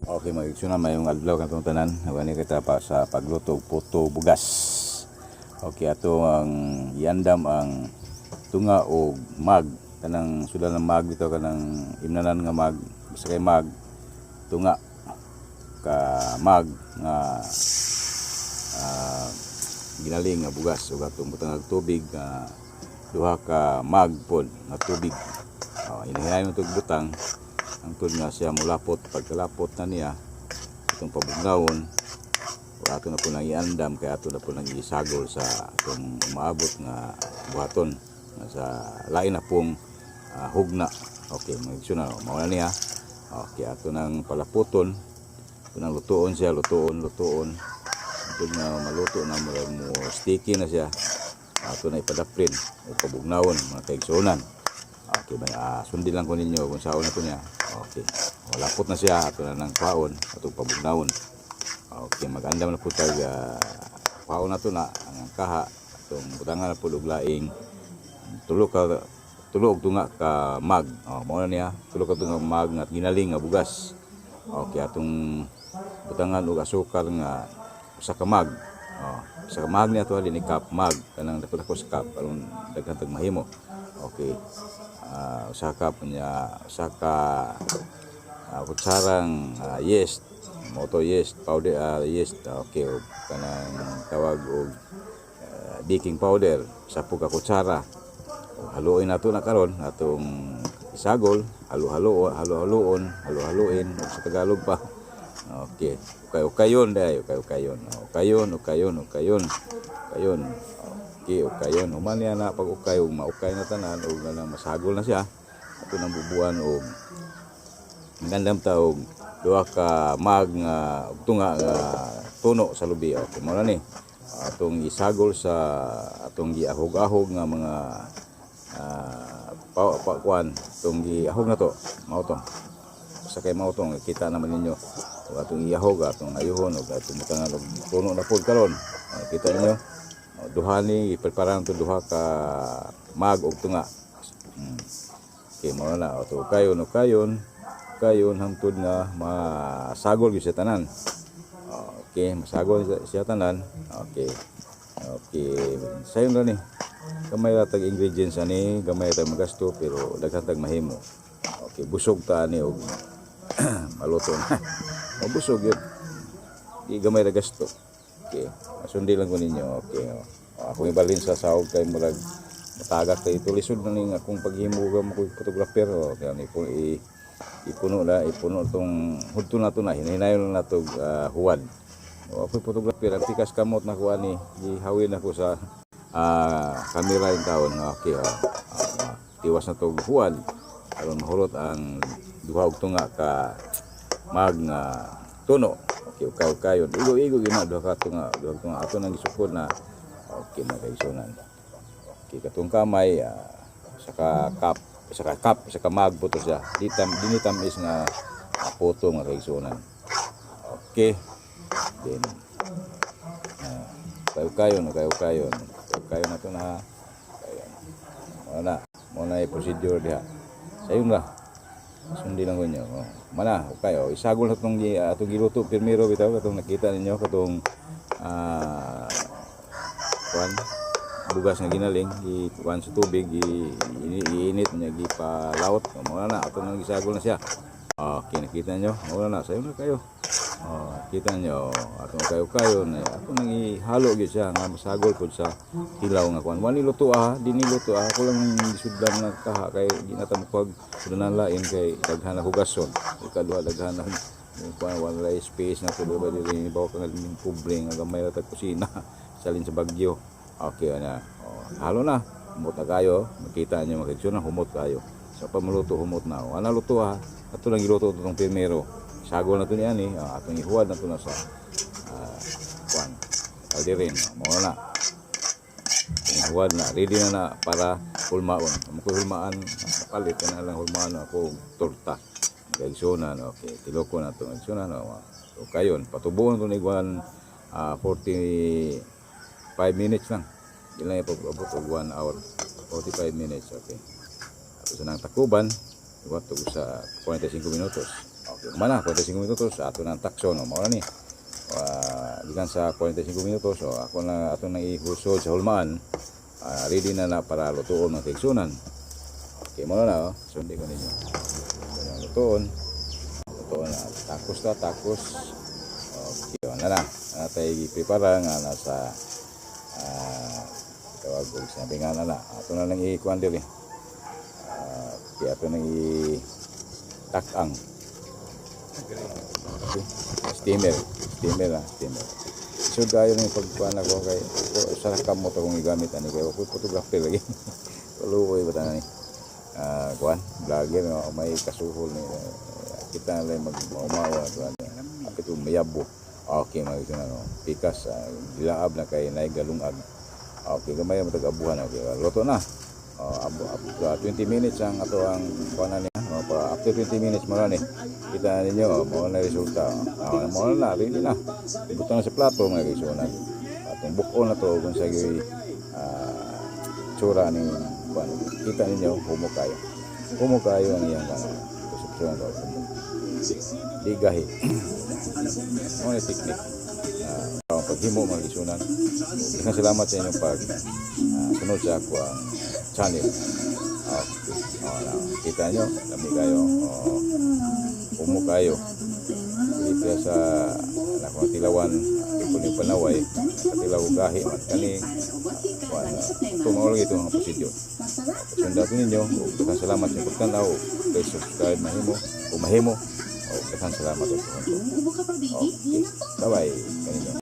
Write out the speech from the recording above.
Okay, mga igsoon, maayong adlaw kanatong tanan. Wani kita pa sa pagluto og puto bugas. Okay, ato ang iandam ang tunga og mug, kanang sudan ng mug dito, kanang imnanan nga mug, basta kay mug, tunga ka mug nga ginaling nga bugas ug atong butangag tubig nga 2 ka mug pod nga tubig. Oh, hinahinayon itong butang hangtod nga siya mulapot. Pagkalapot na niya, itong pabugnawon o ato na po nang iandam kay ato na po nang isagol sa atong umaabot nga buhaton nga sa lain na pong hugna. Okay, mga igsoon, mao na niya. Okay, ato nang palaputon, ato nang lutuon siya, lutuon, lutuon hangtod nga maluto na, mo sticky na siya. Ato na ipadaprin o pabugnawon, mga kaigsuonan. Okay ba, sundin lang ko ninyo kung saon na to niya. Okay, malapot na siya, ato na nang kwaon, atong pabugnawon. Okay, magandam na po tag kwaon na to na ang kaha, atong butangan na po og laing tulo ka, tulo og tunga ka mug. Oh, mao na niya, 3 ka tunga mug nga ginaling nga bugas. Okay, atong butangan og asukal nga 1 ka mug. Oh, 1 ka mug niya to, dili cup, mug, kanang dako-dako sa cup aron daghan tag mahimo. Okay. 1 cup niya, 1 ka kutsarang yeast, moto yeast powder, yeast. Okay, og kanang tawag og baking powder, 1 po ka kutsara. Haluin nato na karon, atong isagol, halo-halo, halo-haloon, halo-haloin og sa Tagalog pa. Okay, ukay ukayon dai, ukay ukayon, ukayon, ukayon, ukayon, ukayon. Okay, ukayon. Human niya na pag ukay ug maukay na tanan ug na masagol na siya, ato nang bubuan og gandam ta og 2 ka mug nga og tunga nga tuno sa lubi. Okay, mao na ni atong isagol sa atong giahog-ahog nga mga pa, pa, kuan, atong giahog na to, mao to sa kay mao tong kita naman ninyo ug atong iahog, atong ayuhon ug atong butangan og tuno na pod karon. Kita ninyo. O, duha ni ipreparahan to, 2 ka mug og tunga. Okay, mao na ato, ukayon, ukayon, ukayon hangtod nga masagol gyud siya tanan. Okay, masagol siya tanan. Okay, sayon ra ni. Gamay ra tag ingredients ani, gamay ra tag magasto pero daghan tag mahimo. Okay, busog ta ani og maluto na. Mabusog yun. Di gamay ra gasto. Okay, sundi lang ko ninyo. Okay. Oh. Akong ibalhin sa sahog kay murag matagak kay ito, lisod na ning akong paghimo mo ko photographer. Oh, kaya ni po ipuno na, ipuno tong hudto na to na hinahinayon na to huwad. O, ako photographer, ang tikas kamot na kuha ni gihawin ako sa kamera yung taon. Okay, oh. Tiwas na to huwad aron mahurot ang 2 og tunga ka mug nga tuno. Okay, ukay ukayon. Igo-igo gyud na 2 ka tunga, 2 tunga ato nang gisukod na. Okay na, kaigsuonan. Okay, katong kamay, 1 ka cup, 1 ka cup, 1 ka mug po to siya. Di tam dini tamis nga puto, nga kaigsuonan. Okay. Then kayo kayon, kayo kayon. Kayo na to na. Kayon. Mao na, mao na yung procedure diha. Sayon ra. Sundi lang ko ninyo. Oh. Mana, okay. Oh. Isagol na itong atong giluto primero bitaw, katong nakita ninyo, katong kuan, bugas nga ginaling, i kuan sa tubig, iinit niya, gipalawot. Oh, mao na ato nang gisagol na siya. Okay, nakita niyo? Mao na, sayo na kayo. Oh, kita niyo, atong kayo kayo na ato nang ihalo gyud siya nga masagol pud sa hilaw nga kuan. Wani luto ah, di ni luto ah. Ako lang gisudlan nga kaha kay di na ta mo sudanan lain kay daghan na hugason. Ikaduha, daghan na kuan, wala space na tuloy ba dili bawa ka nga pobre nga gamay ra tag kusina salin sa Bagyo. Okay na. Oh, halo na. Humot na kayo. Makita niyo, mga na humot kayo. Sa pamaluto, humot na. Wala luto ah. Ato lang giluto itong primero. Sagol na to niya ni. Atong ihuwad na to na sa kuan. Kalderin. Mao na. Ihuwad na. Ready na na para hulmaon. Kung ko hulmaan, palit na lang hulmaan ako torta. Kaigsunan, okay. Tiloko na to. Kaigsunan, oh. So, kayon, patubuon to ni Juan, 45 minutes lang. Di lang ipag-abot og 1 hour. 45 minutes, okay. Tapos nang takuban, iwat sa 45 minutos. Okay, mana 45 minutos ato nang takson, no, mao na ni. Gikan sa 45 minutos, so ako na ato nang ihusod sa hulmaan. Ready na na para lutuon, mga kaigsuonan. Okay, mao na, oh. Sundi ko ninyo. Ito na lutuon. Lutuon na. Takos ta, takos. Okay, oh, na na. Natay prepara nga nasa tawag og sabi nga na na. Ato na lang i-kuan diri. Okay, ato nang i-takang. Okay. Steamer. Steamer ah, steamer. So gayo ni pagkuan ako kay sa kamot akong gigamit ani kay ako photographer lagi. Kaluoy ba tanan ni? Kuan, vlogger no, may kasuhol ni kita na lang mag maumawa kuan. Apit mayabo. Okay, mga ito na no. Pikas, dilaab na kay naay galungag. Okay, gamay mo tag-abuhan. Okay, luto na. Oh, abo, abo, 20 minutes ang ato ang kuan na niya. Oh, pa, after 20 minutes mo na ni. Kita na ninyo, oh, mao na resulta. Oh, mao na, ready na. Ibutang na sa plato, mga kaigsuonan. Atong buk-on na to kung sa tsura ni kuan. Kita ninyo, humo kayo. Humo kayo ang iyang kuan. Kusupsuhan ko. Di gahi. Mao ni technique. Ang paghimo, mga kaigsuonan. Daghang salamat sa inyong pag sunod sa ako ang channel. Okay. Oh, na, kita nyo, lami kayo. Oh, humo kayo. Dito sa akong tilawan, tipo ni Panaway, katilaw gahi man kani. Kuan, ito mao lagi itong mga procedure. Sundan ninyo, ug daghang salamat sa pagtan-aw. Please subscribe mahimo, o mahimo. O daghang salamat. Okay. Bye-bye kaninyo.